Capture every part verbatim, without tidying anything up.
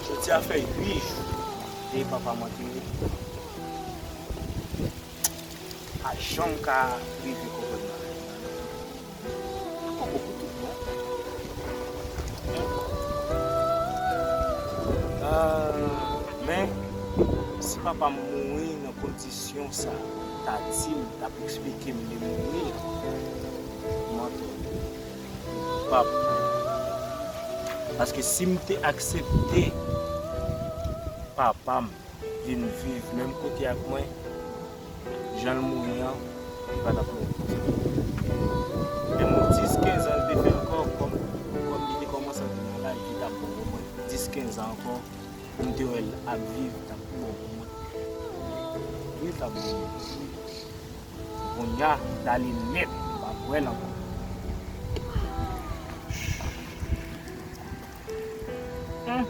Jodi a fè uit jou depi papa m antere. Pa janm ka rive konprann bagay. Li poko pou tout bon. Ah, men, si papa m mouri nan kondisyon sa, ta di m, t ap eksplike m li mouri, m antò koupab. Paske si m te aksepte papa m vin viv menm kote ak mwen, jan l mouri an, li pa t ap mouri konsa. Menm yon dis kenz an, li te fè ankò, kòm, kòm li te kòmanse antre nan laj, li t ap bon pou mwen. Dis kenz an ankò, pou m te wè l ap viv, t ap bon pou mwen. Wi, t ap bon pou mwen. Kounye a, l ale nèt, m pa wè l ankò. Hmm.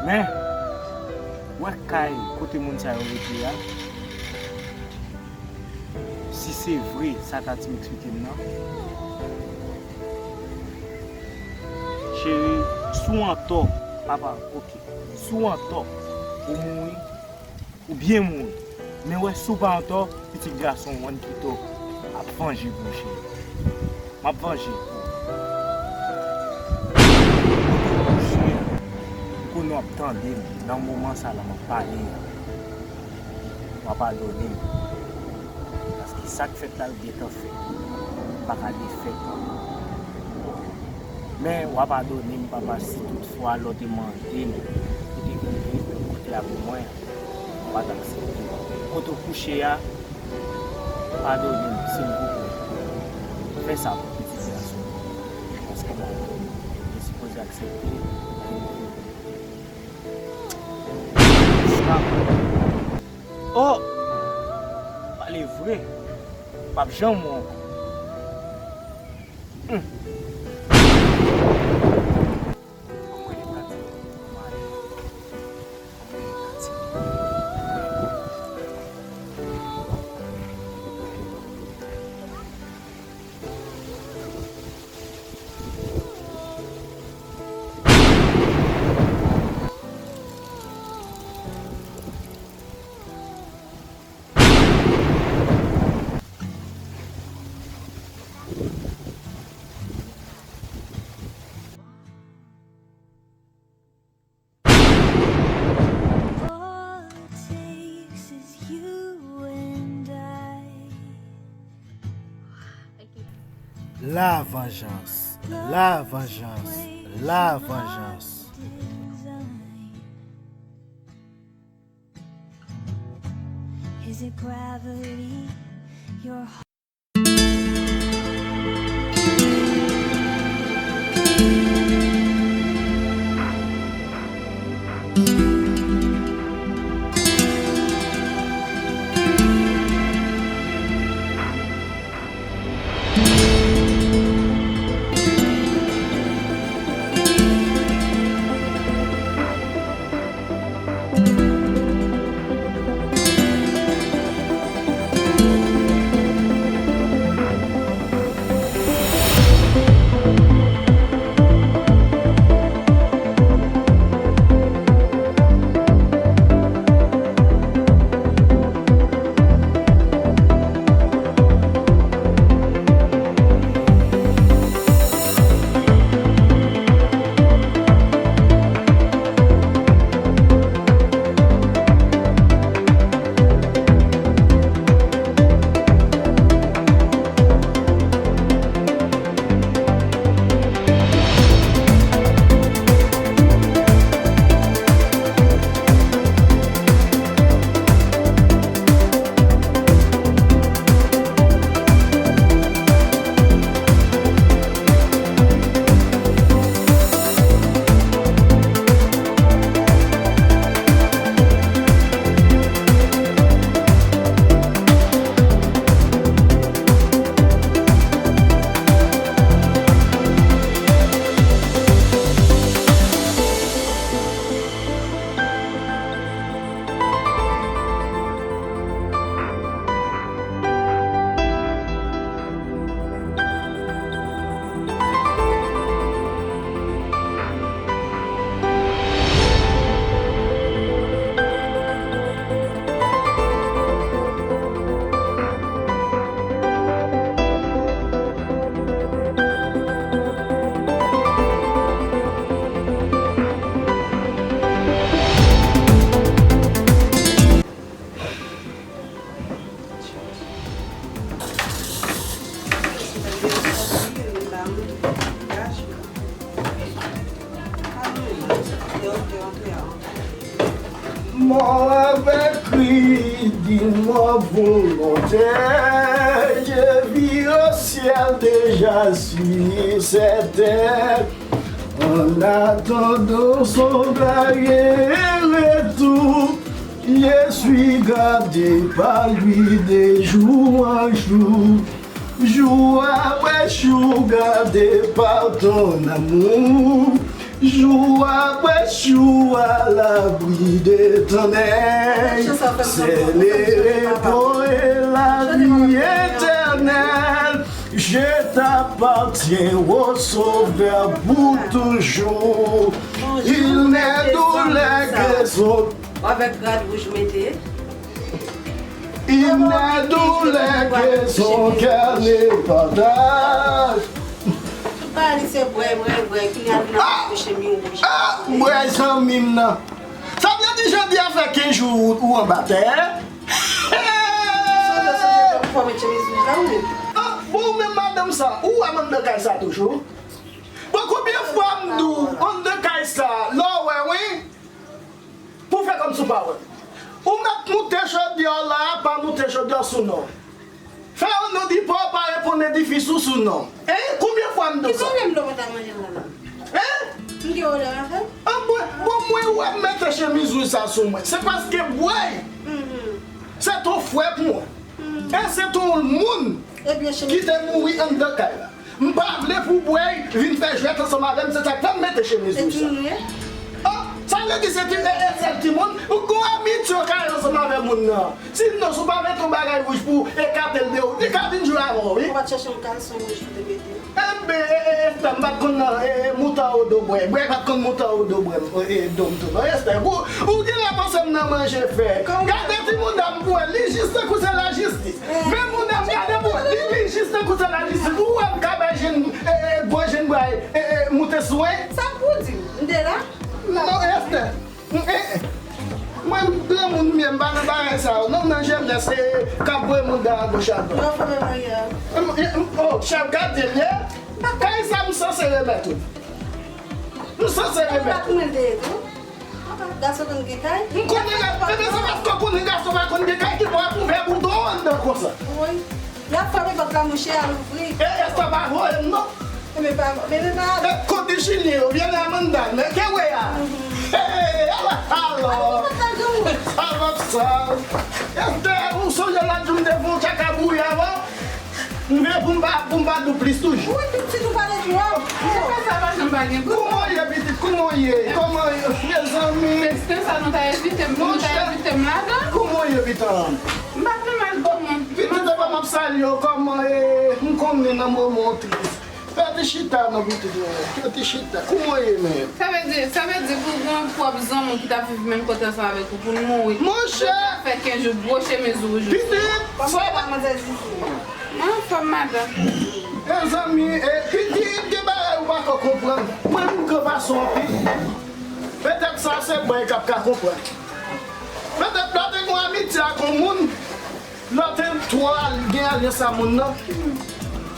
Men, w wè kay kote moun sa yo rete a, si se vre sa Tati m eksplike m nan, cheri, si w antò, papa, oke, si w antò, ou mouri, ou byen mouri. Men wè, si w pa antò, pitit gason w, Juanquito, ap vanje pou w, cheri. M ap vanje pou ou. Kote w kouche a, m konnen w ap tande m nan moman sa la m ap pale a. W a padone m. Paske sa k fèt la, l gentan fèt. M pa ka defèt ankò. Men, w a padone m, papa, si toutfwa lè w te mande m pou te vin viv menm kote ak mwen, m pa t aksepte. Kote w kouche a, padone m, silvouplè. Fè sa pou pitit gason. Paske mwen, mwen sipoze aksepte. Oh! Pale vre. P ap janm wè ankò. Hmm. All it takes is you and I. La vengeance, la vengeance, la vengeance. Is it gravity? Your Mò avèk Kris, di mò volontè, je vis au ciel déjà sur cette terre. En attendant son glorieux retour, je suis gardé par lui de jour en jour. Jou apre jou, gardé par ton amour. Jour après jour, à l'abri de ton œil. C'est le repos et la vie éternelle. Je t'appartiens, ô Sauveur, pour toujours. Il n'est douleur que son Avèk rad wouj mete. Il n'est douleur que son cœur ne partage. Tout bagay li se bwè, bwè, bwè, ki li al vin ap kouche mi wouj. Ah, bwè zanmi m nan. Sa vle di jodi a fè kenz jou ou, ou anba tè? Sonje, sonje, fò met chemiz wouj la, wi. Ah, bon, ou menm madanm sa, ou wè m anndan kay sa toujou? Bon, konbyen fwa m di w, anndan kay sa, lè w wè, wi? Pou fè kòmsi w pa wè m. Ou mèt moute chodyè w la, pa moute chodyè w sou non. Fè yon non di pa w pa reponn edifis ou sou non. Hein? Konbyen fwa m di w sa? Ki pwoblèm dlo pa ta manje l la menm? Hein? M gen odè a fè? An mwen, bon, mwen wè m mete chemiz wouj sa sou mwen. Se paske bwè. Mhm. Se ton frè pou mwen. E se ton moun ki te mouri anndan kay la. M pa vle pou bwè vin fè jwèt ansanm avè m, se sa k fè m mete chemiz wouj sa. Oh, sa vle di se ti, e, e, sèl timoun, ou gon amitye w ka gen ansanm avè moun nan. Sinon, si w pa mete yon bagay wouj pou ekate l de ou, li ka vin jwe avè w, wi. Ou pa t chèche yon kalson wouj pou te mete? Enben, e, e, Esther, m pa t konn nan, e, e, moutan o do bwè. Bwè pa t konn moutan o do bwè, e, e, do m tou. Non, Esther, ou, ou genlè panse m nan manje fè. Gade ti mouda m pou wè, li jis tankou se lajistis. Men mouda m gade pou wè, li, li jis tankou se lajistis. Ou wè m ka bay jenn, e, e, gwo jenn bwè, e, e, moute sou mwen? Sa k pou di? M te la? Non, Esther. M, eh, eh. Mwen, m granmoun m ye, m pa nan bagay sa yo. Non, m nan jenès, se k ap voye moun dèyè agoch adwat. Mwen fè memwa yè. M, m, oh, chèf gadye m ye. Kay sa m sanse remèt ou. M sanse remèt ou. Gason konn gen kay? M konnen, ebyen se paske w konnen gason pa konn gen kay ki fè w ap ouvè bouton anndan konsa. Wi. Y ap frape pòt la, monchè, al ouvri. E, e, sa pa voye m, non. Men pa, men, men pa. E, kote Chilyen yo, vyen la mandan, men ke we a. E, e, e, ala, alò. Alò, sa. Esther, ou sonje lòt jou m te fè yon tchakabouya avan? M vle pou m pa, pou m pa di w plis toujou. Wi, pitit ou pale twòp. Se pa sa, pa janm pa gen gou. Kouman w ye, pitit? Kouman w ye? Kòman w ye? Mezanmi. Destin sa nou ta evite m, nou ta evite m ladan. Kouman w ye, pitit? M pa pi mal, kòman? Pitit, epa m ap salye w, kòman, e, m konnen nan moman w tris. Fè ti chita non, pitit mwen. Fè ti chita. Kouman w ye menm? Sa vle di, sa vle di pou gon pwòp zanmi w ki t ap viv menm kote ansanm avèk ou pou l mouri. Monchè! Fè kenz jou, gwo chemiz wouj. Pitit, sa va? Anfòm, madanm. Mezanmi, e, pitit, gen bagay ou pako konprann. Mwen, m gran fason anpil. Petèt sa se bwè k ap ka konprann. Petèt lè w te gen yon amitye ak yon moun, lè w te twò al-, gen alyans a moun nan,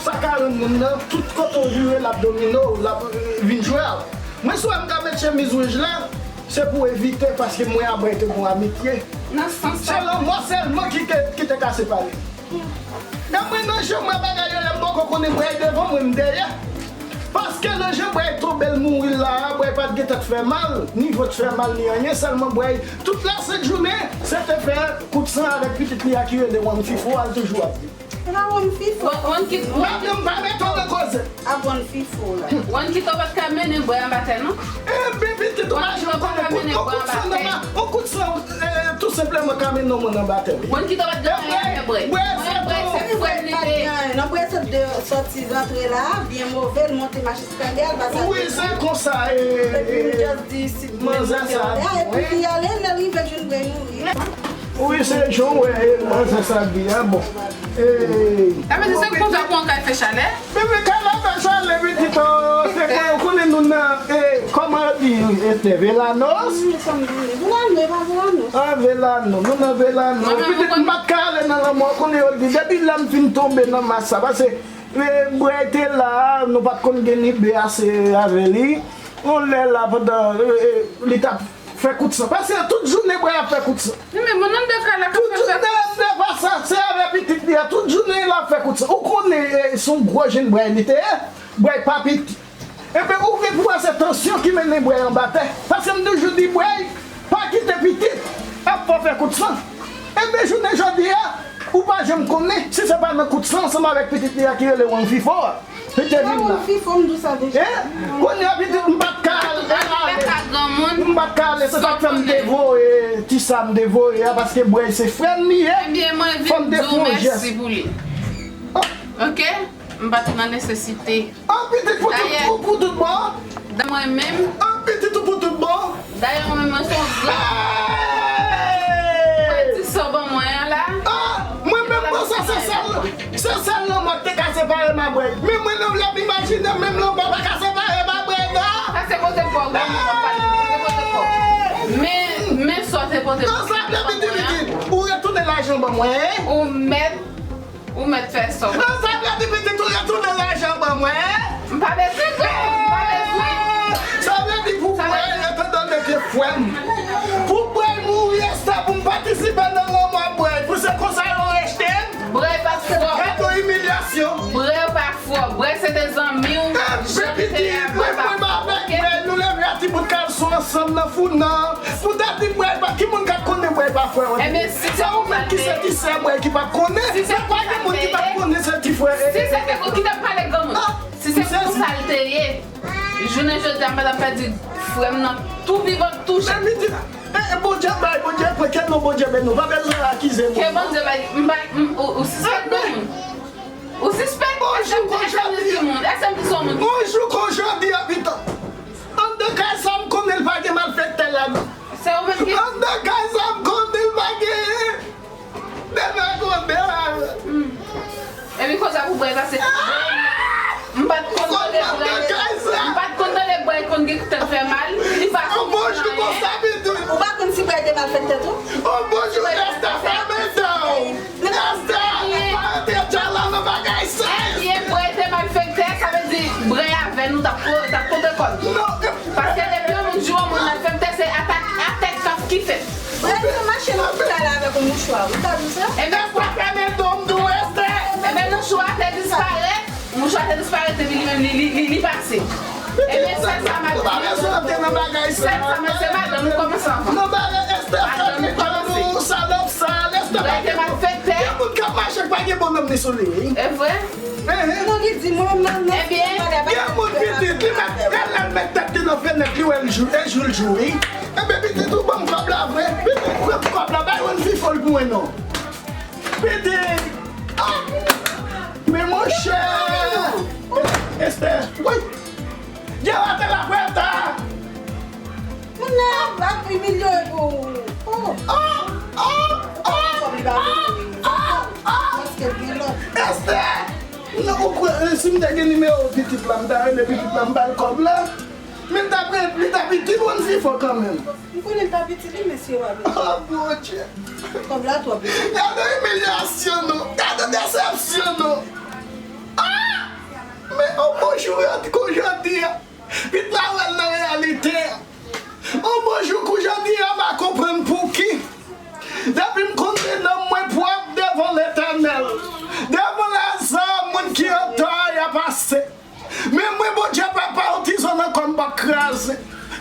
sa ka rann moun nan, tout kote w vire, l ap domine w, l ap, eh, vin jwe a w. Mwen, si w wè m ka met chemiz wouj la, se pou evite, paske mwen a bwè te gen yon amitye. Nan sans sa. Se lanmò sèlman ki, ki, ki te ka separe. E mwen nan je m wè bagay yo, lè m poko konnen bwè devan mwen, m dèyè. Paske nan je bwè tonbe l mouri la a, bwè pa t gentan t fè mal, ni vo t fè mal, ni anyen, sèlman bwè tout lasent jounen, se te fè kout san avèk pitit li a ki rele Wan Fifo a, l toujou ap di. Se pa Wan Fifo. Wan, Wan ki, Wan ki. Madanm, pa mete w nan koze. A Wan Fifo la. Wan ki to pa t ka mennen bwè anba tè non. Enben, pitit ou pa janm konnen kout, kout san nan, yon kout san, eh, tou senpleman ka mennen yon moun anba tè. Moun ki ta pa t gen anyen fè bwè. Bwè, bwè, se frè li te. Nan bwè sot de sòti rantre la, byen move, l monte mache eskaliye, al pase. Wi, se konsa, eh, epi m just di si bwè monte anlè, epi li ale, lè l rive l jwenn bwè mouri. Wi, se jan w wè, eh, manzè sa di a, bon. Eh. Sa vle di se konsa pou an kay fè chalè? Bebe, kay la fè chalè, pitit, oh, se kwa, ou konnen nou nan, eh, kòman yo di, eh, te Velanos? Velanos, e pa Velanos. Ah, Velanos, nou nan Velanos. Pitit, m pa t ka ale nan lanmò, ou konnen yo di, depi lè m fin tonbe nan mas sa, paske Bwè te la, nou pa t konn gen ni be ase avè li. Yon lè la pandan li t ap fè kout san. Paske tout jounen bwè ap fè kout san. Men moun anndan kay la k ap fè kout san. Tout jounen, se pa sa, se avè pitit li a. Tout jounen l ap fè kout san. Ou konnen se yon gwo jenn bwè li te ye. Bwè pa piti. Ebyen ou vle pou wè se tansyon ki mennen bwè anba tè. Paske m toujou di bwè pa kite pitit ap fè w fè kout san. Ebyen jounen jodi a, ou pa janm konnen si se pa nan kout san ansanm avèk pitit li a ki rele Wanfifo a. Li te vin la. Wanfifo, m di w sa deja. Kounye a pitit m pa t ka ale. M pa t ka ale. Se sa k fè m te voye ti sa m te voye a paske bwè se frè m li ye. Ebyen mwen vin di w mèsi pou li. Oke? M pa t nan nesesite. An pitit pou tout, pou, pou tout bò. Dayè mwen menm. An pitit ou pou tout bò. Dayè mwen menm mwen se yon gran. Mwen di sa w ban mwen an la. Mwen menm mwen sa se sèl, se sèl lanmò k te ka separe m a bwè. Men mwen menm lè m imajine menm lanmò pa ka separe m a bwè non. Sa se kote kò w granmoun w ap pale. Se kote kò w. Men, men sa w te pote pou mwen an. Sa vle di pitit ou retounen lajan ban mwen. Ou mèt Ou mèt fè sa w. Sa vle di pitit ou retounen lajan ban mwen. M pa bezwen granmoun, m pa bezwen. Sa vle di pou bwè, etan done ke frè m. Pou bwè mouri Esther pou m patisipe nan lanmò bwè. Pou se konsa yo rejte m. Bwè pa fò. Gade yon imilyasyon. Bwè pa fò. Bwè se te zanmi w. Jan li te ye avè w pa fò. Oke? Bwè nou leve a ti bout kalson ansanm nan fou nan. Pou ta di bwè pa, ki moun k ap konnen bwè pa fè yon. Ebyen si se konsa l te ye. Se ou menm ki se ti sè bwè ki p ap konnen. Si se konsa l te ye. Men pa gen moun ki p ap konnen se ti frè. Si se te kon, kite m pale granmoun. Si se konsa l te ye. Jounen jodi a m pa t ap pèdi frè m nan tou vivan tou jèn. Men pitit, e, e, Bondye bay, Bondye pran, ke non Bondye beni w. Pa bezwen akize moun. Ke Bondye bay, m pa, m, ou, ou sispèk granmoun. Ou sispèk. Èske m di, èske m di se yon moun? Èske m di se yon moun? Yon jou kon jodi a pitan. Anndan kay sa m konnen l pa gen malfektè ladan. Se ou menm ki. Anndan kay sa m konnen l pa genyen. Demen konnen la. Epi konsa pou bwè pase. M pa t konn tande bwè. M pa t konn tande bwè konn gen tan fè mal. Li pa konn. Yon bon jou konsa pitit. Ou pa konn si bwè te malfektè tou? Yon bon jou Esther fèmen dan w. Esther, pa antre djòl la nan bagay sa. Ebyen bwè te malfektè, sa vle di bwè avè nou t ap, t ap kontre kò l. Non. Paske depi yon moun di yon moun malfektè, se atak, atak k ap ki fèt. Bwè te mache nan lopital la avèk yon mouchwa, ou ta di sa? Ebyen, Esther fèmen dan w, m di w Esther. Ebyen, mouchwa te disparèt. Mouchwa te disparèt epi li menm li, li, li, li pase. Ebyen, sèl sa m ap di. Ou pa bezwen antre nan bagay sa. Sèl sa m, se madanm ou kòmanse anvan. Nan bagay Esther fèmen dan nou, salòp sa, Esther pa gen bon. Gen moun k ap mache k pa gen bon nonm li sou li, wi. E vre? Non, li di mwen menm nan. Ebyen. Gen moun pitit, li mèt, lè l mèt tèt li nan fenèt, li wè l jou, e jou l jou, wi. Ebyen, pitit ou ban m kòb la vre. Pitit, pran kòb la, bay Wanfifo l pou mwen non. Pitit! Ah! Men monchè! Esther, woy! Dye atè la pwèta! Moun nan ap, ap imilye w pou. Oh! Ah! Ah! Ah! Ah! Ah! Paske l gen lòt. Esther! Non, ou kwè, si m te gen nimewo pitit la, m ta rele pitit la, m ba l kòb la. Men l t ap, li t ap itil Wanfifo kanmenm. M konnen l t ap itil li, mesye w ap itil. Oh, Bondye. Kòb la twòp. Gade imilyasyon nou. Gade desepsyon nou. Ah! Men yon bon jou, yon ti kou jodi a. Pitit la wè l nan reyalite a. Yon bon jou kou jodi a, m a konprann pouki. Depi m konn te nanm mwen pwòp devan Letènèl, devan lèzòm, moun ki an tò y ap pase. Men mwen, Bondye, papa, yon ti zòn ankò m p ap kraze.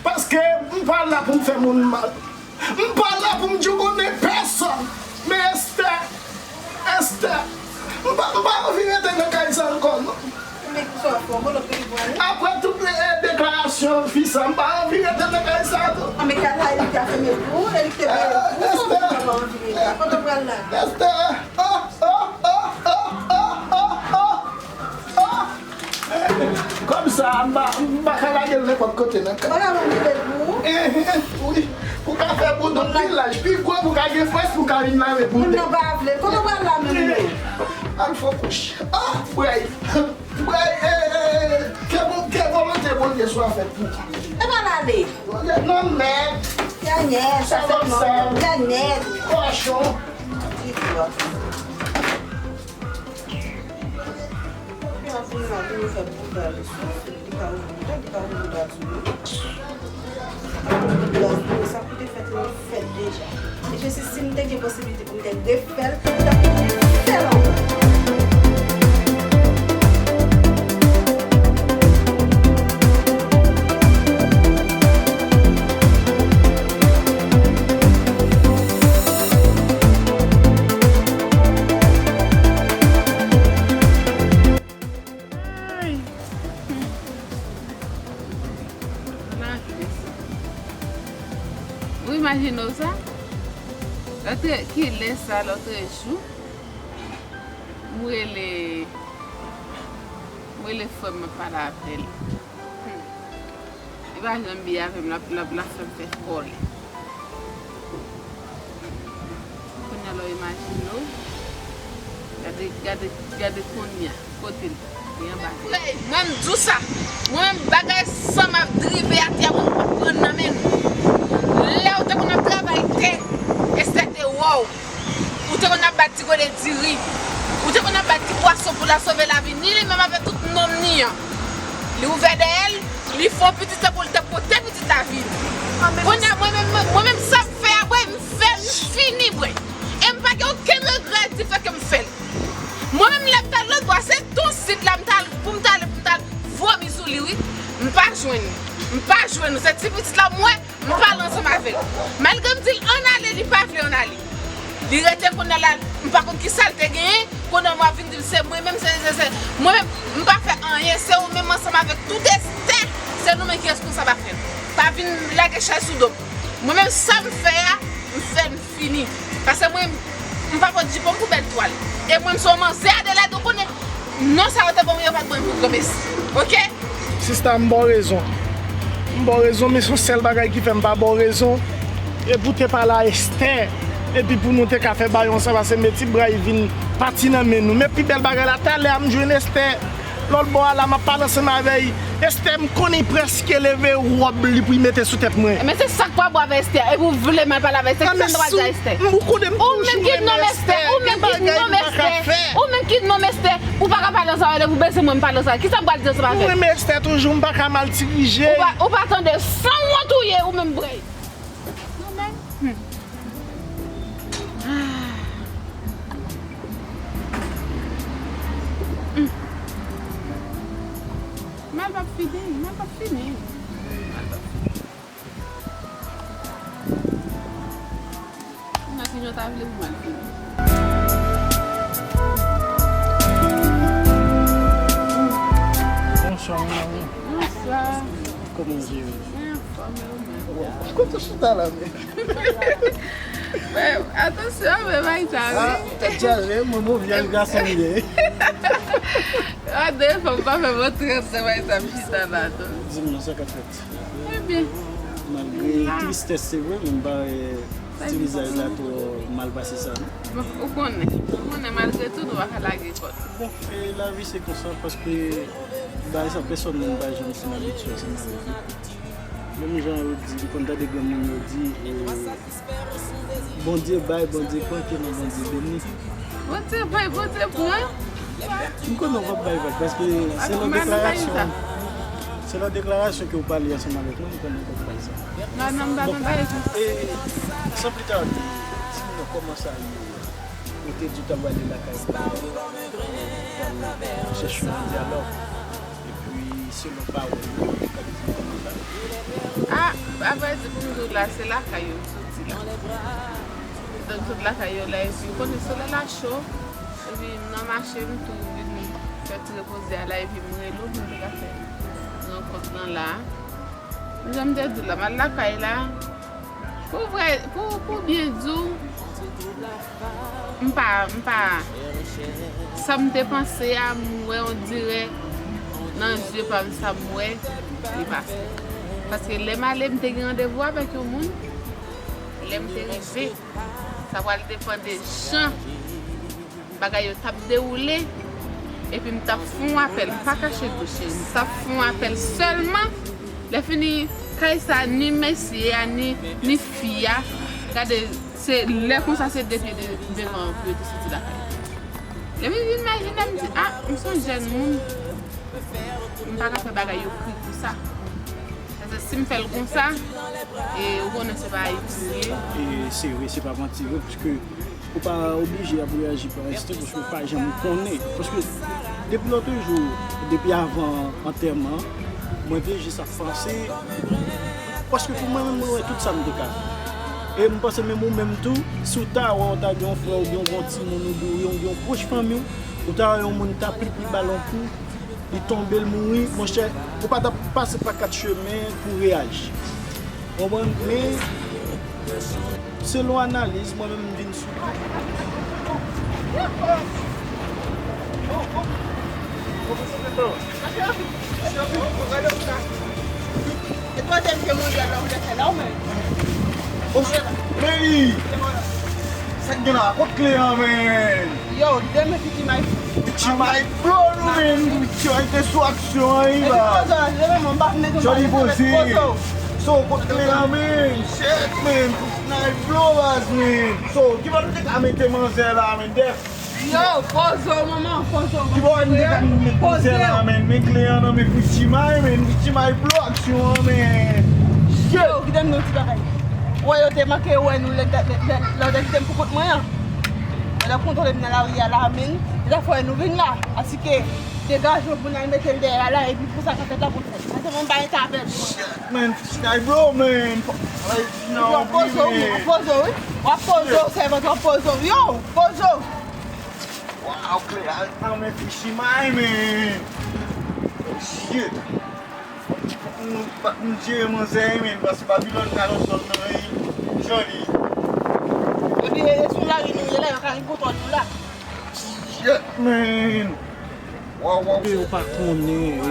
Paske m pa la pou m fè moun mal. M pa la pou m djougonnen pèsòn. Men Esther, Esther, m pa, m pa anvi rete nan kay sa ankò, non. Men kisa w ap fè? Bon, lòt peyi pou ale? Apre tout, eh, deklarasyon fi sa, m pa anvi rete nan kay sa tou. Ah, men kay la, e li ki te fèmen l pou ou, e li ki te peye l pou ou, sa w pa anvi rete la? Kote w pral la? Esther, oh, oh, oh. Kòb sa a, m pa, m pa ka lage l nenpòt kote nan kay. Bagay mwen mete pou ou. Eh, eh, wi. Pou ka fè boudon pi laj, pi gwo, pou ka gen fòs, pou ka vin lave boudon. Moun nan pa vle. Kote w pral la menm? Al fè kouch. Ah, bwèy. Bwèy, eh, eh, eh. Ke bon, ke volonte Bondye swa fèt pou ou. E pa l ale. Non, mèt. Ganyèt, sa fè non. Ganyèt. Kòchon. Di fwa. Wi, Pou gade sou, li ka ouvri bouda, li ka ouvri bouda sou li. Li ka ouvri bouda sou li, sa ki te fèt la, fèt deja. E je si, si m te gen posibilite pou m te refè l, m t ap refè l ankò. Ay. Ou imajine w sa? Lòt kilè sa, lòt jou, m rele, m rele frè m, m ap pale avè l. Hmm. Li pa janm byen avè m, l ap, l ap, l ap fè m fè kòlè. Kounye a la w imajine w. Gade, gade, gade kounye a. Kote l? Li anba tè. Hey, mwen m di w sa. Mwen menm bagay sa m ap drive atè a, mwen m p ap pran nan men nou. Lè w te konn ap travay tè, Estè te wè w. Ou te konn ap bat ti kole diri. Ou te konn ap bat ti pwason pou l al sove lavi ni li menm avèk tout nonm ni an. Li ouvè dèyè l, li fè yon pitit tankou l te pote pitit la vini. Kounye a, mwen menm, mwen menm sa m fè a, bwè, m fè, m fini, bwè. E m pa gen okenn regrè di fè ke m fè l. Mwen menm, lè m t al lòt bò a, se tou sit la m t al, pou m t al, pou m t al vòmi sou li, wi. M pa jwenn li. M pa jwenn li. Se ti pitit la, mwen, m pale ansanm avè l. Malgre m di l ann ale, li pa vle ann ale. Li rete kounye a la, m pa konn ki sa l te genyen. Kounye a mwen ap vin di l se mwen menm, se, se, se, mwen menm, m pa fè anyen, se ou menm ansanm avèk tout Estè, se nou menm ki responsab afè l. Pa vin lage chay sou do m. Mwen menm, sa m fè a, m fè l, m fini. Paske mwen, m pa pot jipon pou bèl twal. E mwen, m se yon manzè Adelaide, ou konnen, non sa yo te ban mwen, yo pa t ban mwen pou granmesi. Oke? Sista, m ba w rezon. M ba w rezon, men se yon sèl bagay ki fè m pa ba w rezon. E pou te pale a Estè, epi pou nou te ka fè bagay ansanm, paske men ti bra vin pati nan men nou. Men pi bèl bagay la, talè a m jwenn Estè lòt bò a la, m ap pale ansanm avè l. Estè, m konnen li prèske leve wòb li pou l mete sou tèt mwen. Men se sa k pa bon avè Estè. Epi w vle m al pale avè Estè. Kisa m ta pral di a Estè? Ou menm ki nonm Estè, ou menm ki nonm Estè, ou menm ki nonm Estè, ou pa ka pale ansanm avè l, epi w bezwen mwen m pale ansanm avè l. Kisa m pral di ansanm avè l? Ou renmen Estè toujou, m pa ka mal dirije. Ou pa, ou pa tande sanwont ou ye, ou menm brèy. Ou menm. Hmm. Ah. Hmm. Mal p ap fini, mal p ap fini. Mal p ap fini. Mwen ki jan w ta vle pou mal fini. Bonswa, mon amour. Bonswa. Kòman w ye? Mwen anfòm, e ou menm? Wow, kòman w chita la, men? Men, atansyon avè bagay sa, wi. Ah, tèt chaje, mwen, mwen, vye gason m ye. A, de fwa m pa fè mwen trant nan bagay sa, m chita la, tou. Di m non, sa k ap fèt? Ebyen. Malgre tristès, se vre, men m pa wè ti vizaj la twò mal pase sa, non. Bon, ou konnen. Ou konnen, malgre tou, nou pa ka lage kò n. Bon, e lavi se konsa, paske bagay sa, pèsòn moun pa janm fin abitye ansanm avèk li. Menm jan yo di, m konn tande granmoun yo di, e, Bondye bay, Bondye pran, ke non Bondye beni. Bondye bay, Bondye pran. M konnen w p ap bay vag, paske selon deklarasyon, selon deklarasyon ke w pale ansanm avèk mwen, m konnen w p ap bay sa. Non, non, m pa nan bay sa. E, san pli tarde, di m non, kòman sa ye? Ou te di w t ap prale lakay pou w, ou t al chèche yon dyalòg. Epi, selon pawòl yo, yo t ap di kòman sa ye? A, apre di pou m di w la, se lakay yo m soti la. Donk, m sot lakay yo la, epi ou konnen solèy la cho. Epi m nan mache, m tou vin fè ti repoze a la, epi m rele w pou m te ka fè rankont lan la. Jan m te di w la, m al lakay la. Pou vrè, pou, pou byen di w, m pa, m pa, sa m te panse a, m wè on dirè nan zye pa m, sa m wè, li pase. Paske lè m ale, m te gen randevou avèk yon moun. Lè m te rive, sa pral depann de jan bagay yo t ap dewoule, epi m t ap fè yon apèl, m pa kache di w, cheri, m t ap fè yon apèl sèlman. Lè fini, kay sa, ni mesye a, ni, ni fi a, gade, se lè konsa, se de pye de, devan pou yo te soti lakay. Lè m vin imajine, m di, a, m se yon jèn moun. M pa ka fè bagay yo kri konsa. Paske si m fè l konsa, e, ou konnen se pa Ayiti m ye. E se vre, se pa manti vre, paske ou pa oblije ap reyaji pa ensten, paske ou pa janm konnen. Paske depi lòt jou, depi avan antèman, mwen te jis ap panse, paske pou mwen menm, mwen wè tout sa m te ka fè. E m panse menm ou menm tou, si w ta wè w ta gen yon frè oubyen yon timoun ou gen yon pwòch fanmi w, ou ta wè yon moun ta pli pli ba l yon kou, li tonbe, l mouri, monchè, ou pa t ap pase pa kat chemen pou reyaji. Konprann? Men, selon analiz, mwen menm m vin sou. E twazyèm gè mondyal la, ou te fè la, ou menm. Oh, Mary! Sa k gen la? Kot kle an, men? Yo, demen Fichi May. Fichi May blow nou, men. Fichi May te sou aksyon an, wi, baz. Jodi poze. So, kot kle an, men? Shit, men. Fichi May blow, baz, men. So, ki bò nou te ka mete manzè la, men? Dèf. Yo, poze w, manman, poze w. Ki bò nou te ka met manzè la, men? Men kle an nan men Fichi May, men. Fichi May blow aksyon an, men. Shit. Yo, kite m di yon ti bagay. Wè, yo te manke wè nou lè, lè, lè, lè, lè w te kite m pou kont mwen an. Lè w kontwole m nan lari a la, men, se sa fè nou vin la. Asike, degaje w pou n al mete l dèyè a la, epi pou sa k ap fèt la pou fèt. Paske mwen pa enterveni. Shit, man, Fichi May blow, man. Yo, poze w, wi. W ap poze w, sèvant, w ap poze w. Yo, poze w. Waw, kle a nan men Fichi May, man. Oh, shit. Fòk nou, fòk nou jere manzè, men, paske Babilòn ka nan zòn nan, wi. Jodi. Epi, e sou lari nou ye la, yo ka vin kontwòl nou la. Shit, man. Waw, waw. Yo pa konnen, e,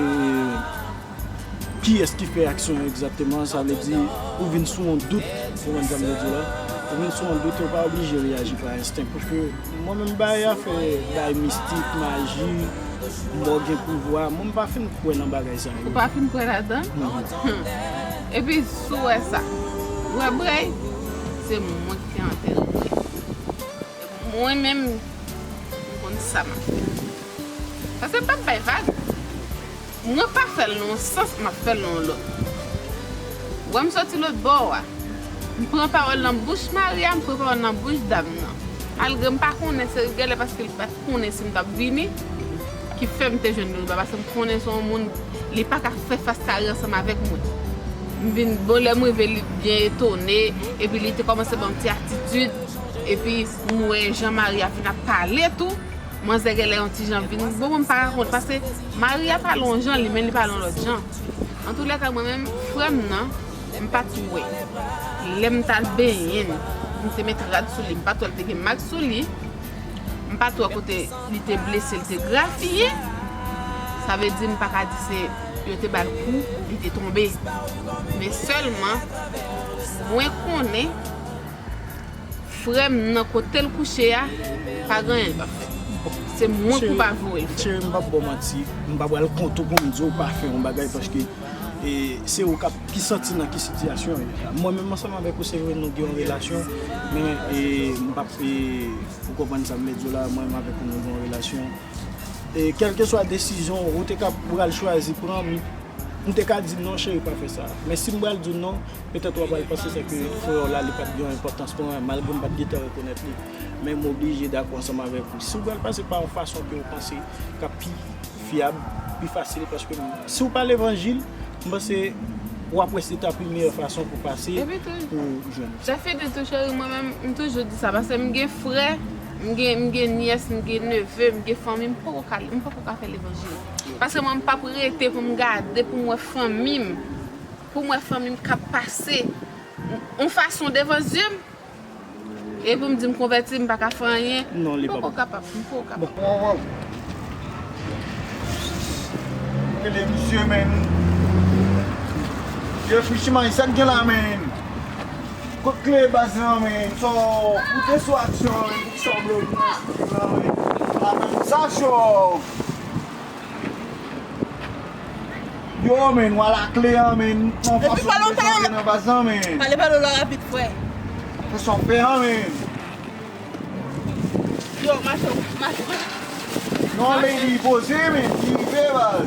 kiyès ki fè aksyon an egzakteman, sa vle di, ou vin sou yon dout, ou konprann sa m vle di la? Ou vin sou yon dout, ou pa oblije reyaji pa ensten, paske mwen menm bay afè, bay mistik, maji, mò gen pouvwa, mwen m pa fin kwè nan bagay sa yo. Ou pa fin kwè ladan? Non. Hmm. Epi, si w wè sa, ou wè Brèy, se mwen ki te antère Brèy. Mwen menm, m konn sa m ap fè. Paske m p ap bay vag. Mwen pa fè l nan yon sans, m ap fè l nan yon lòt. Wè m soti lòt bò a. M pran pawòl nan bouch Maria, m pran pawòl nan bouch dam nan. Malgre m pa konnen se genlè paske li pa t konnen si m t ap vini, ki fè m te jwenn li la, paske m konnen se yon moun, li pa ka fè fas kare ansanm avèk mwen. M vin, bon, lè m rive, li byen etone, epi li te kòmanse ban m ti atitid, epi m wè jan Maria vin ap pale tou. Manzè genlè yon ti jan vin, bon, mwen m pa rakonte, paske Maria pale yon jan, li menm li pale yon lòt jan. Antoulèka, mwen menm, frè m nan, m pa t wè. Lè m t al benyen l, m te met rad sou li, m pa t wè l te gen mak sou li, m pa t wè kote li te blese, li te grafiye. Sa vle di, m pa ka di se yo te ba l kou, li te tonbe. Men sèlman, mwen konnen, frè m nan kote l kouche a, pa gen anyen l p ap fè. Se mwen k pou pa voye l fè. Cheri, m p ap ba w manti, m pa pral kont ou pou m di w pa fè yon bagay, paske, e, se ou k ap, ki santi nan ki sitiyasyon w ye la. Mwen menm ansanm avèk ou, se vre nou gen yon relasyon, men, e, m p ap, e, ou konprann sa m vle di w la, mwen menm avèk ou nou gen yon relasyon. E kèlkeswa desizyon ou te ka pral chwazi pran, m, m te ka di non, cheri, pa fè sa. Men si m pral di w non, petèt w ap pral panse se ke frè w la, li pa t gen yon enpòtans pou mwen, malgre m pa t gentan rekonèt li. Men m oblije dakò ansanm avèk ou. Si w pral pase pa yon fason ke w panse k ap pi fyab, pi fasil, paske m, si w pa levanjil, m panse w ap wè se ta pi meyè fason pou pase, epi tou, pou jwenn sa. Sa fini tou, cheri, mwen menm, m toujou di sa, paske m gen frè, m gen, m gen nyès, m gen neve, m gen fanmi, m poko ka, m poko ka fè levanjil. Paske mwen, m p ap rete pou m gade, pou m wè fanmi m, pou m wè fanmi m k ap pase yon fason devan zye m, e pou m di m konvèti, m pa ka fè anyen. Non, li pa bon. M poko kapab, m poko kapab. Bon. Waw, waw. Gade misye, men. Yo, Fichi May, sa k gen la, men? Kot kle baz lan, men? So, ou te sou aksyon, men, pou sa w bloke nan, men. Sa cho. Yo, men, w a lakle an, men. Yon fason pou debloke nan baz lan, men. Pale, pale la rapid, frè. Fè sa w fè an, men. Yo, mache, mache. Non, lady, poze, men, ki rive, baz.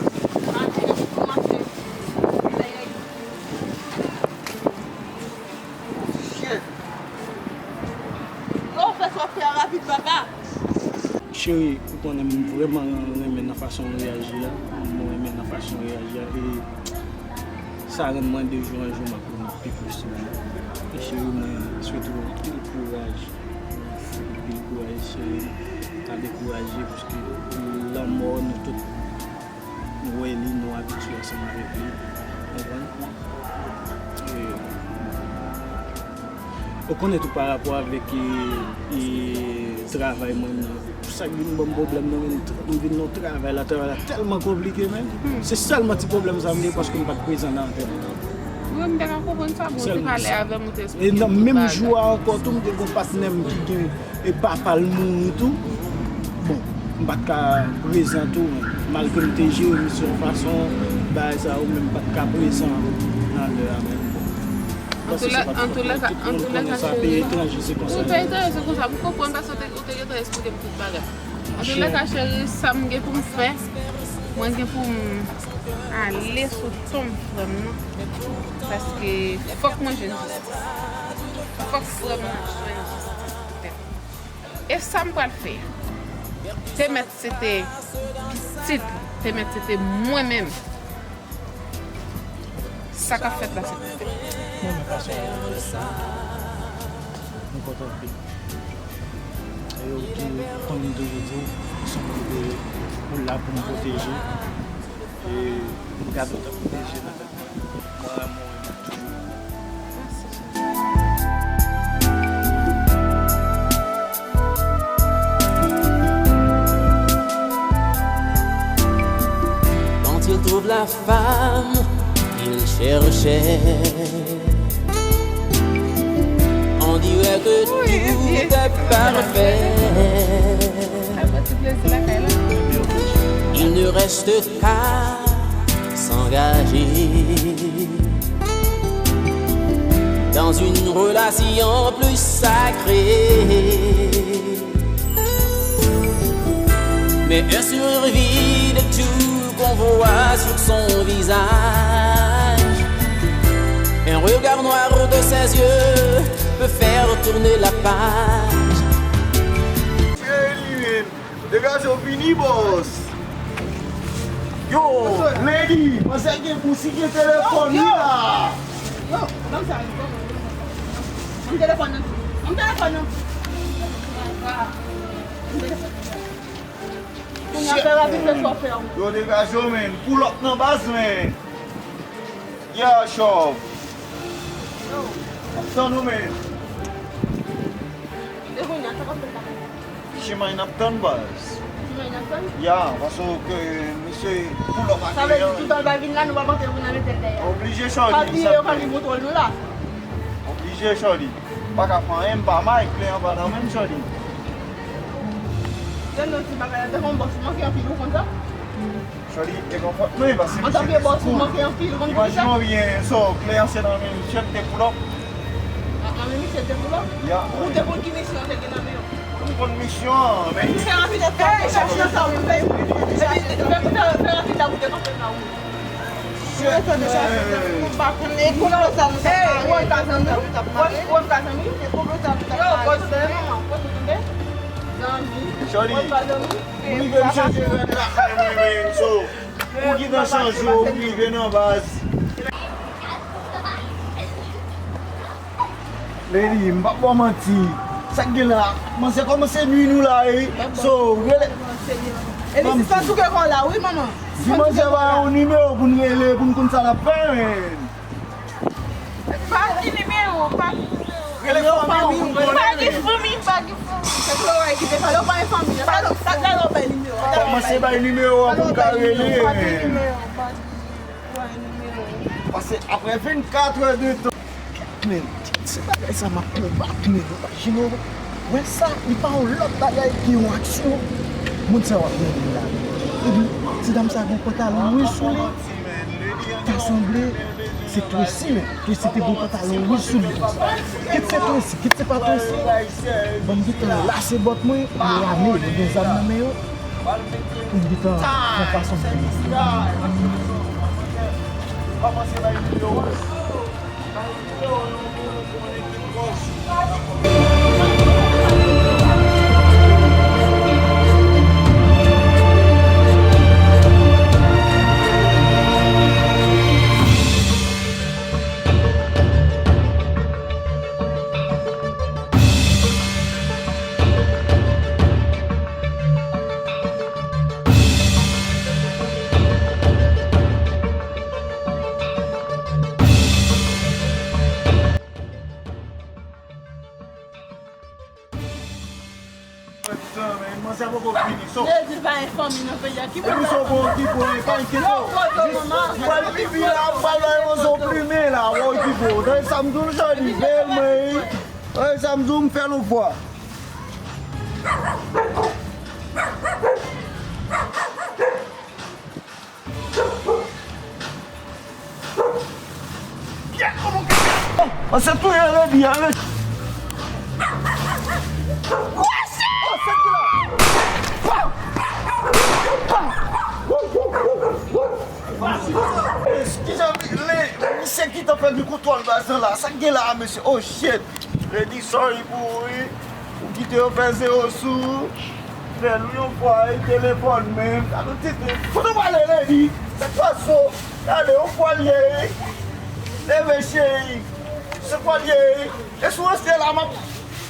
Cheri, ou konnen m vrèman renmen nan fason w reyaji a. Mwen renmen nan fason w reyaji a. E sa rann mwen de jou an jou m ap renmen w pi plis toujou. E cheri, mwen swete w anpil kouraj. Anpil kouraj, cheri. Pa dekouraje, paske lanmò nou tout nou wè li, nou abitye ansanm avèk li. Konprann? E, ou konnen tou pa rapò avèk, e, e, travay mwen nan. Sa k vin ban m pwoblèm nan, men m vin nan travay la, travay la tèlman konplike, men. Se sèlman ti pwoblèm sa m gen paske m pa t prezan nan antèman. Wi, m te ka konprann sa, bon, ou te pale avè m, ou te eksplike m tout bagay. E nan menm jou a ankò tou, m te gen yon patnè m ki gen e papa l mouri tou. Bon, m pa t ka prezan tou, men malgre m te jere misyon fason, bagay sa yo, men m pa t ka prezan nan lè a menm. Bon. Antoulèka, antoulèka, cheri. Tout moun konnen sa, peyi etranje, se konsa. Wi, peyi etranje, se konsa. M konprann paske ou te, ou te gentan eksplike m tout bagay. Antoulèka, cheri, sa m gen pou m fè, mwen gen pou m ale sou ton frè m nan. Paske fòk mwen jwenn jistis. Fòk frè m nan jwenn jistis. E sa m pral fè a? Te mèt se te pitit, te mèt se te mwen menm. Sa k ap fèt la, se pou fèt. Mwen menm, fason w fè sa, nou kontan anpil. E ou tou, tann m toujou di w, ou se yon moun ke ou la pou m pwoteje. E m gade w tankou de je nan tèt mwen. Mwen renmen w, renmen w toujou. Quand il trouve la femme qu'il cherchait, on dirait que tout est parfait. Il ne reste qu'à s'engager dans une relation plus sacrée. Mais un sourire vide tout qu'on voit sur son visage. Un regard noir de ses yeux peut faire tourner la page. Degaje w vini, bòs. Yo, lady, manzè gen bouch, gen telefòn li la. Yo, ban m sa, ban m sa. Ban m telefòn nan. Ban m telefòn nan. Ban m telefòn. Kounye a fè rapid, fè chofè. Yo, degaje w, men. Pull up nan baz, men. Yeah, chòf. Ap tann ou, men. E kounye a, sa k ap fèt la? Chimay n ap tann, baz. Chimay n ap tann? Ya, paske misye pull up ak kliyan. Sa vle di toutan l pa vin la, nou p ap antre pou n al mete l dèyè. Oblije, chòli. Pa bliye yo ka gen kontwòl nou la. Oblije, chòli. Pa ka fè anyen, m pa may, kliyan pa nan men m, chòli. Tande yon ti bagay la, te fè yon bòs manke anpil, ou konn sa? Chòli, e konpòtman, paske misye. Antanke bòs, ou manke anpil, ou konn poukisa? Imajine w byen, so, kliyan se nan men misye l te pull up. Nan men misye l te pull up? Ya. Ou te konn ki misyon l te gen nan men w? M konn misyon an, men. Fè rapid, fè rapid, fè rapid la pou te kanpe la, wi. Ou pa konnen konbyen sa nou t ap mare, konbyen sa nou t ap mare. Chòli, m rive m chanje rad lakay mwen, men, so. Ou gentan chanje w, ou rive nan baz. Lady, m p ap ba w manti. Sa k gen la, manzè kòmanse nui nou la, wi. So, rele. Epi sispann souke kò w la, wi, manman. Di manzè ba yon nimewo pou n rele, pou n konn sa n ap fè, men. Pa gen nimewo, pa gen nimewo. Rele fanmi w pou n konnen. Pa gen fanmi, pa gen fanmi. Se Flora ki te pale, ou pa gen fanmi. Sa k la lè w bay nimewo? Kòmanse bay nimewo an pou m ka rele, men. Pase apre vennkat è de tan. Men, se bagay sa m ap konbat, men, imajine w. Wè sa, li pa yon lòt bagay ke yon aksyon. Moun sa w ap gade la. Epi, ti dam sa gen pantalon wouj sou li. Ta sanble se Tracy, men. Tracy te gen pantalon wouj sou li konsa. Kit se Tracy, kit se pa Tracy. Ban m gentan lase bòt mwen, yo ame, yo gen zam nan men yo. M gentan fè fason m vini. Lady pa gen fanmi nan peyi a. Ki pwoblèm? Epi se w bon ki bon, e pa enkyete w. Jis, m pral pipi la, m pral bay manzè w plimen la, w wè ki bon. Tande sa m di w, Jody, veye l mwen, wi. Tande sa m di w, m fè l yon fwa. An se touye Lady a, men. Kijan misye gentan pèdi kontwòl baz lan la? Sa k gen la a, mesye? Oh shit! Lady, sorry pou ou, wi. Ou kite yo fè zewo sou ou. Fè l yon fwa, e telefòn menm. Gade yon tete. Kote w prale, Lady? Sa k pase w? Gade, yon fwa l ye, wi. Leve, cheri. Se fwa l ye, wi. E si w rete la, m ap,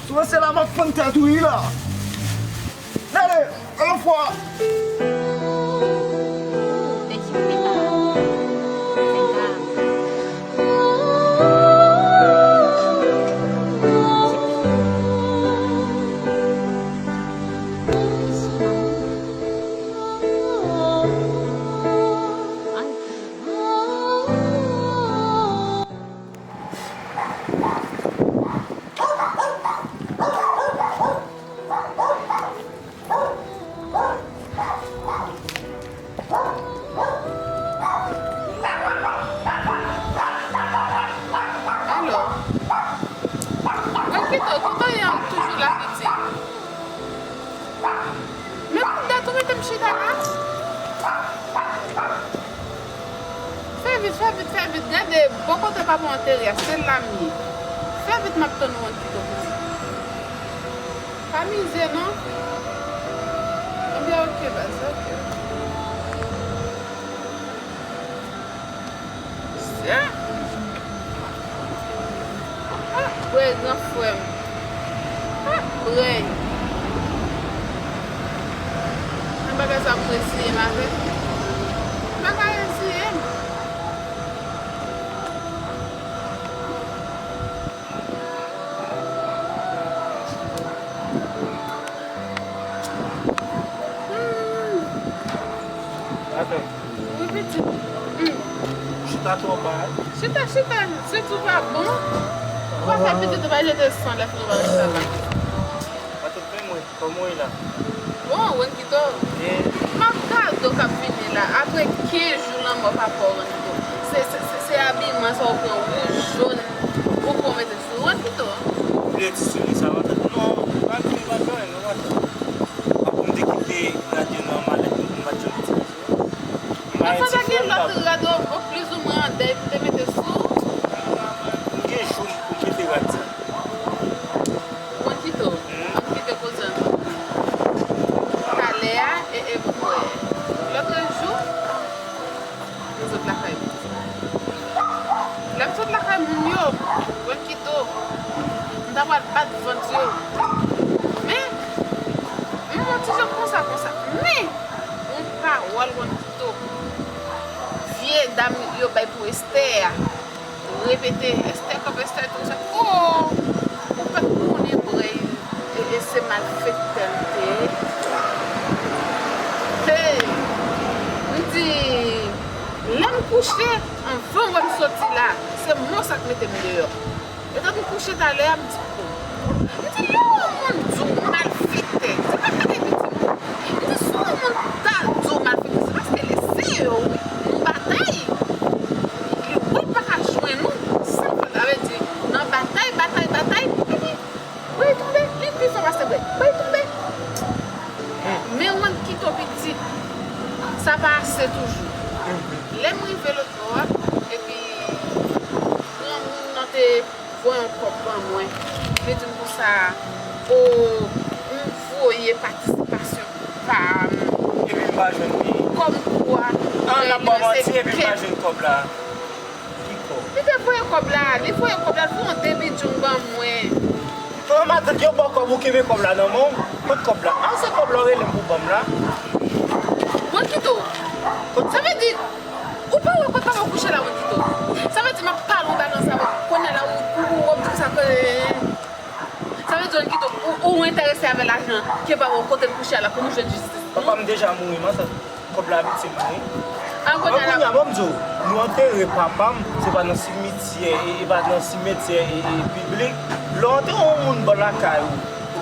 si w rete la, m ap fann tèt ou, wi, la. Gade, yon fwa. Alo. Mwen kite w, kote w ye, m toujou la, pitit. Men pou dat ou mete m chita la? Fè vit, fè vit, fè vit. Gade, bò kote papa w antere a, se la m ye. Fè vit, m ap tann ou, Juancito, pitit. Pa mize non. Ebyen, ok, baz, ok. Sè. Ah, brèy, gran frè m. Ah, brèy. Nan bagay sa pou reziye m avè l. M pa ka reziye m. Atann. Wi, pitit. Hmm. Chita twò ba. Chita, chita. Sitou pa bon. Ou pa fè pitit ou pa jete san lè fini ou pa chita la. Atann, men mwen. Kòman w ye la? Bon, Juancito, m ap gade w k ap vini la. Apre kenz jou lanmò papa w, Juancito. Se, se, se, se abiman sa w pran, wouj, jòn, bouke w mete sou ou, Juancito. Ou vle ti soulye sa, m ap tann. Non, pa gen, pa gen, non, pa gen. Apre m te kite rad yo nan malèt mwen pou m pa t janm itilize yo. M pa itilize yo. Sa gen lòt rad ou plizoumwen an dèy pou te mete sou ou? M gen jou pou m mete rad sa. Juancito, ann kite koze an. Talè a, e, e, pou wè. Lòt jou, m sot lakay moun. Lè m sot lakay moun yo, Juancito, m ta pral bat vant yo. Men, m yon ti jan konsa, konsa. Men, yon pawòl, Juancito, vye dam yo bay pou Esther a. Repete, Esther kanpe, Esther tou sa. Oh! Ou pa t konnen, brèy, e, e se malfektè l te ye. Hey! M di, lè m kouche, anvan w wè m soti la, se mò sa k mete m deyò. Etan m kouche talè a, m di, oh. M di, lè yon moun di w malfektè, se pa gade piti moun. M di, si yon moun ta di w malfektè, se paske li eseye w, wi. Nou batay. Li wè l pa ka jwenn ou. Sa l fè, sa vle di, nan batay, batay, batay, epi, brèy tonbe, li pi fò pase brèy. Brèy tonbe. Men Juancito pitit, sa pa ase toujou. Lè m rive lòt bò a, epi granmoun nan te voye yon kòb ban mwen. Li di m konsa, o, m voye patisipasyon pa m. Epi m pa jwenn li. Kòmkwa, ah, n ap ba w manti, epi m pa jwenn kòb la. Ki kòb? Li te voye kòb la, li voye kòb la, li voye yon demi djong ban mwen. Fò matant yo ba w kòb, ou kenbe kòb la nan men w. Kot kòb la? Ah, se kòb la w rele m pou ban m la. Juancito, sa vle di, ou pa wè kot papa w kouche la, Juancito? Sa vle di m ap pale w bagay sa, kounye a la, ou, ou, ou, w ap di sa ke, sa vle di, Juancito, ou, ou enterese avè lajan ke papa w kote l kouche a la pou nou jwenn jistis. Papa m deja mouri, matant. Kòb la viktim mouri. An kounye a, bon, m di w, nou antere papa m, se pa nan simityè, e, e pa nan simetyè, e, e, piblik. Lè w antere yon moun bò lakay ou,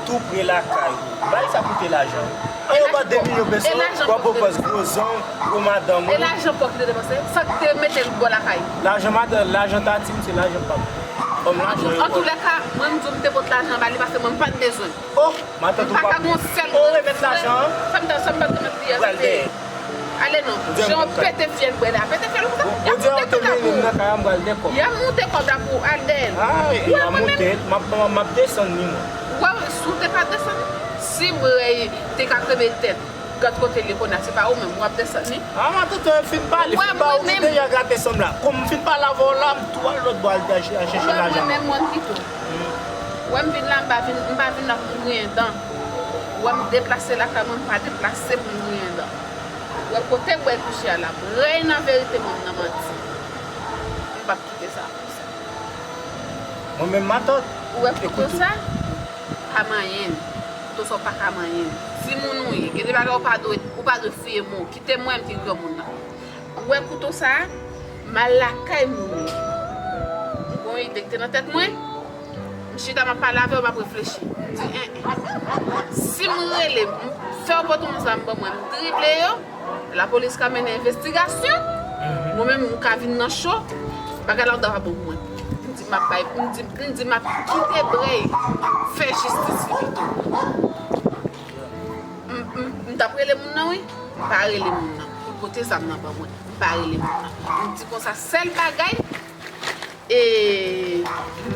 tou pre lakay ou, bagay sa koute lajan. An yo ba de milyon peso, w ap pran pòz gwo zong, gwo madanm ou. E lajan pòv ki te depanse? Sa k te mete l bò lakay? Lajan madanm, lajan tati m, se lajan papa m. Ban m lajan yo. Antoulèka, mwen m di w m te pot lajan ba li paske mwen m pa t bezwen. Oh, matant ou pa ka gon sèl. Ou remèt lajan an? Sa m ta, sa m pa t remèt li a, se te. Ale non. Jan w pete fyèl bwè la. Pete fyèl ou konsa. Y ap moute kòb la pou ou. Y ap moute kòb la pou ou, al dèyè l. Ay, y ap moute l. M ap, m ap desann li, mwen. Wè, si w te ka desann, si Brèy te ka kenbe tèt, gad kote l ye kounye a, se pa ou menm, w ap desann li. Ah, matant, ou fin pale, fin ba ou ki deja grate sanm la. Kòm m fin pale avè w la, m tou al lòt bò al chèche lajan. Mwen menm, mwen kite w. Wè m vin la, m pa vin, m pa vin la pou m griyen dan. Wè m deplase lakay mwen, m pa deplase pou m griyen dan. Wè kote Brèy kouche a la, Brèy nan verite, mwen m nan manti. M p ap kite sa konsa. Mwen menm matant. Ou wè kouto sa? Pa manyen l. Kouto sa w pa ka manyen l. Timoun ou ye. Gen de bagay ou pa dwe, ou pa dwe fouye men w. Kite mwen, m ki granmoun nan. Ou wè kouto sa a? M al lakay moun yo. M gen yon ide ki te nan tèt mwen. M chita, m ap pale avè yo, m ap reflechi. M di, en, en. Si m rele, m fè yo pote yon zam ban mwen, m drible yo, lapolis ka mennen envestigasyon, mwen menm, m ka vin nan cho, bagay la ap pa bon pou mwen. M di, m ap bay, m di, m di, m ap kite Brèy fè jistis li pito. M, m, m t ap rele moun nan, wi. M pa rele moun nan. Pou l pote zam nan ban mwen. M pa rele moun nan. M di konsa, sèl bagay, e,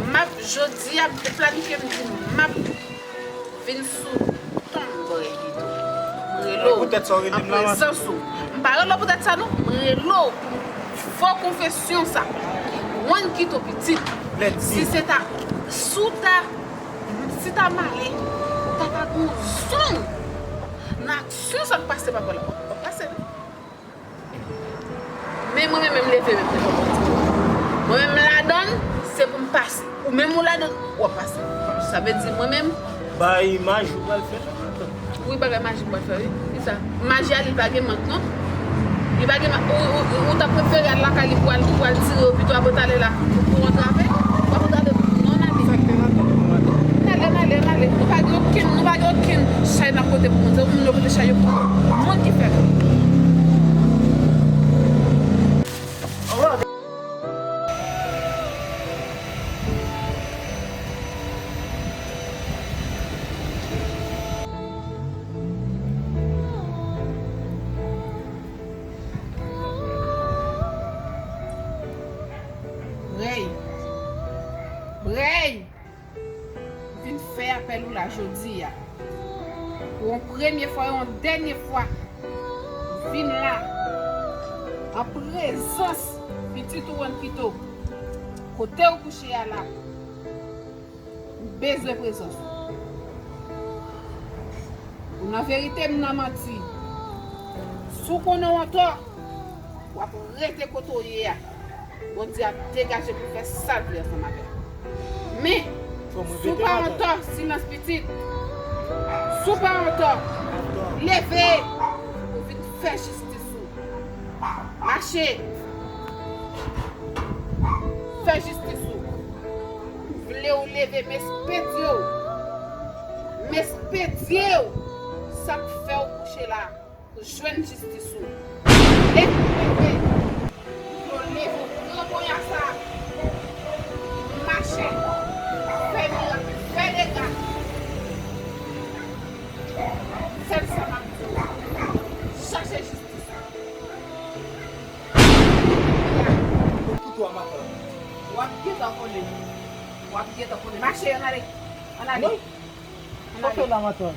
m ap, jodi a, m te planifye, m di, m ap vin sou tonm Brèy pito. M rele w an prezans ou. M pa rele w poutèt sa, non. M rele w pou fè konfesyon sa. Mwen kite w pitit. Si se ta, si w ta Si ta m ale, ou ta ka gon zong nan aksyon sa k pase papa la. W ap pase, wi. Men mwen menm, m leve, men mwen pran ti kou. Mwen menm, m ladann, se pou m pase. Ou menm, ou ladann, w ap pase. Sa vle di, mwen menm. Bay imaj ou pral fè la, matant. Wi, bagay majik m pral fè, wi. Kisa? Maji a li pa gen mank, non. Li pa gen mank. Ou, ou, ou, ou ta prefere al lakay li pou al, pou al tire yo pito apre talè la, pou, pou antrave? W ap antrave pou non, n ale. Sa k te nan tèt ou, matant? N ale, n ale, n ale. Nou pa gen okenn, nou pa gen okenn chay n ap pote pou moun. Se moun yo pote chay yo pou nou. Moun ki fè l. Brèy. Brèy. M vin fè apèl ou la jodi a. Pou yon premye fwa, yon dènye fwa, m vin la, an prezans pitit ou Juancito, kote w kouche a la, m bezwen prezans ou. Ou nan verite, m nan manti. Si w konnen w antò, w ap rete kote w ye a. Bondye ap degaje pou fè sa l vle ansanm avè w. Men, si w pa antò, silans pitit. Si w pa antò, leve pou vin fè jistis ou. Mache. Fè jistis ou. M vle w leve, m espedye w. M espedye w. Sa k fè w kouche la. Jwenn jistis ou. Leve, leve. Yo leve, pran ponya sa. Mache. Fè mirak, fè dega. Sèl sa m ap di w. Chache jistis ou. Kouto a matant. W ap gentan konnen. W ap gentan konnen. Mache, ann ale. Ann ale. Sa w fè la, matant?